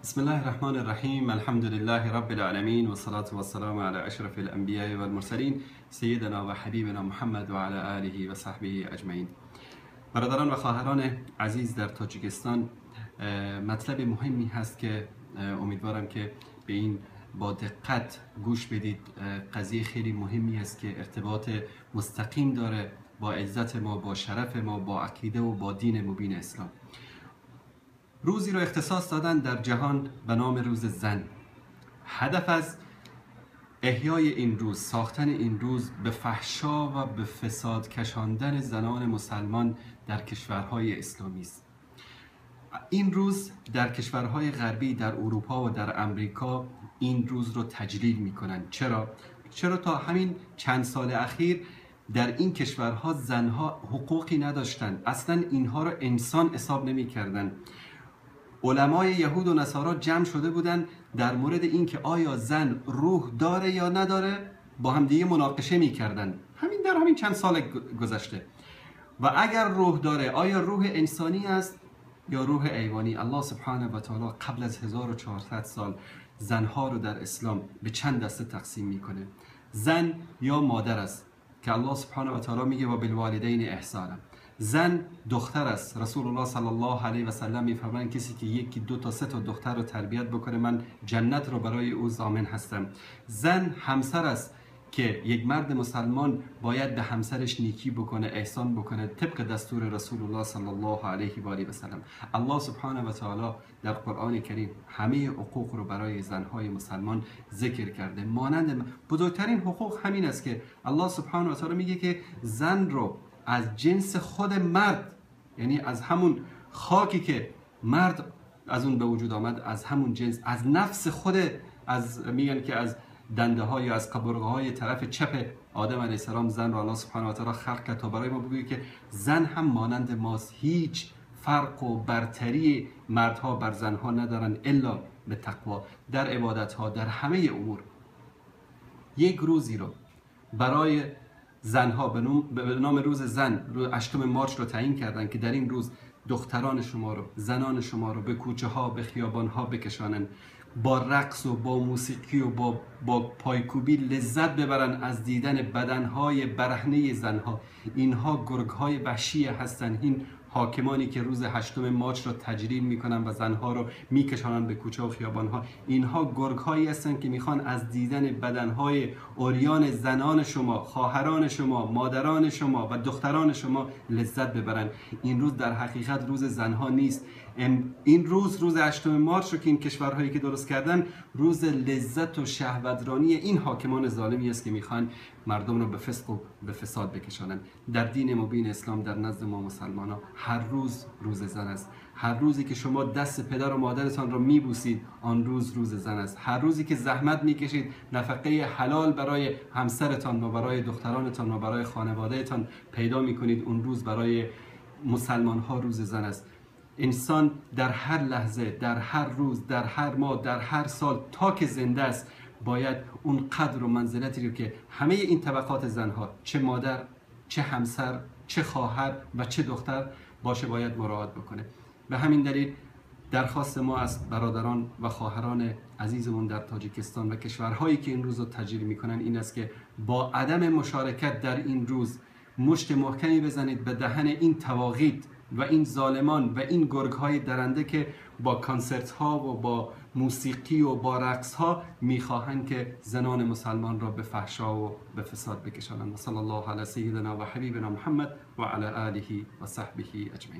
بسم الله الرحمن الرحیم. الحمد لله رب العالمین و الصلاة والسلام علی اشرف الانبیاء والمرسلین سیدنا و حبیبنا محمد و علی آله و صحبه اجمعین. برادران و خواهران عزیز در تاجیکستان، مطلب مهمی هست که امیدوارم که به این با دقت گوش بدید. قضیه خیلی مهمی است که ارتباط مستقیم داره با عزت ما، با شرف ما، با عقیده و با دین مبین اسلام. روزی رو اختصاص دادن در جهان به نام روز زن. هدف از احیای این روز، ساختن این روز، به فحشا و به فساد کشاندن زنان مسلمان در کشورهای اسلامی است. این روز در کشورهای غربی، در اروپا و در امریکا این روز رو تجلیل میکنن. چرا؟ چرا تا همین چند سال اخیر در این کشورها زنها حقوقی نداشتند، اصلا اینها رو انسان حساب نمیکردن. علمای یهود و نصارا جمع شده بودن در مورد اینکه آیا زن روح داره یا نداره با هم دیگه مناقشه میکردن، همین در همین چند سال گذشته. و اگر روح داره، آیا روح انسانی است یا روح حیوانی؟ الله سبحانه و تعالی قبل از 1400 سال زنها رو در اسلام به چند دسته تقسیم میکنه. زن یا مادر است که الله سبحانه و تعالی میگه و بالوالدین احسانا. زن دختر است. رسول الله صلی الله علیه و سلم میفرمایند کسی که یکی دو تا سه تا دختر رو تربیت بکنه، من جنت رو برای او ضامن هستم. زن همسر است که یک مرد مسلمان باید به همسرش نیکی بکنه، احسان بکنه، طبق دستور رسول الله صلی الله علیه و آله و سلم. الله سبحانه و تعالی در قرآن کریم همه حقوق رو برای زنهای مسلمان ذکر کرده. مانند بزرگترین حقوق همین است که الله سبحانه و تعالی میگه که زن رو از جنس خود مرد، یعنی از همون خاکی که مرد از اون به وجود آمد، از همون جنس، از نفس خود، از میگن که از دنده های یا از قبرغه های طرف چپ آدم علیه السلام زن رو الله سبحانه و تعالی خلق کرد تا برای ما بگوید که زن هم مانند ماست، هیچ فرق و برتری مردها بر زنها ندارن الا به تقوا، در عبادت ها، در همه امور. یک روزی رو برای زنها به نام روز زن، روز 8 مارچ رو تعیین کردن که در این روز دختران شما رو، زنان شما رو به کوچه ها، به خیابان ها بکشانن، با رقص و با موسیقی و با پایکوبی لذت ببرن از دیدن بدنهای برهنه زنها. اینها گرگهای وحشی هستن، این حاکمانی که روز 8 مارچ رو تجلیل میکنن و زنها رو میکشانن به کوچه و خیابانها. اینها گرگهایی هستن که میخوان از دیدن بدنهای عریان زنان شما، خواهران شما، مادران شما و دختران شما لذت ببرن. این روز در حقیقت روز زنها نیست. این روز، روز 8 مارچ رو که این کشورهایی که درست کردن، روز لذت و شهوترانی این حاکمان ظالمی است که میخوان مردم رو به فسق و به فساد بکشانند. در دین مبین اسلام، در نزد ما مسلمان ها، هر روز روز زن است. هر روزی که شما دست پدر و مادرتان رو میبوسید، آن روز روز زن است. هر روزی که زحمت میکشید نفقه حلال برای همسرتان و برای دخترانتان و برای خانوادهتان پیدا میکنید، اون روز برای مسلمان ها روز زن است. انسان در هر لحظه، در هر روز، در هر ماه، در هر سال تا که زنده است، باید اون قدر و منزلتی رو که همه این طبقات زنها، چه مادر، چه همسر، چه خواهر و چه دختر باشه، باید مراعات بکنه. به همین دلیل درخواست ما از برادران و خواهران عزیزمون در تاجیکستان و کشورهایی که این روز رو تجلیل میکنن این است که با عدم مشارکت در این روز مشت محکمی بزنید به دهن این طواغیت و این ظالمان و این گرگ‌های درنده که با کنسرت ها و با موسیقی و با رقص ها میخواهند که زنان مسلمان را به فحشا و به فساد بکشانند. و صلی الله علی سیدنا و حبیبنا محمد و علی آله و صحبه اجمعین.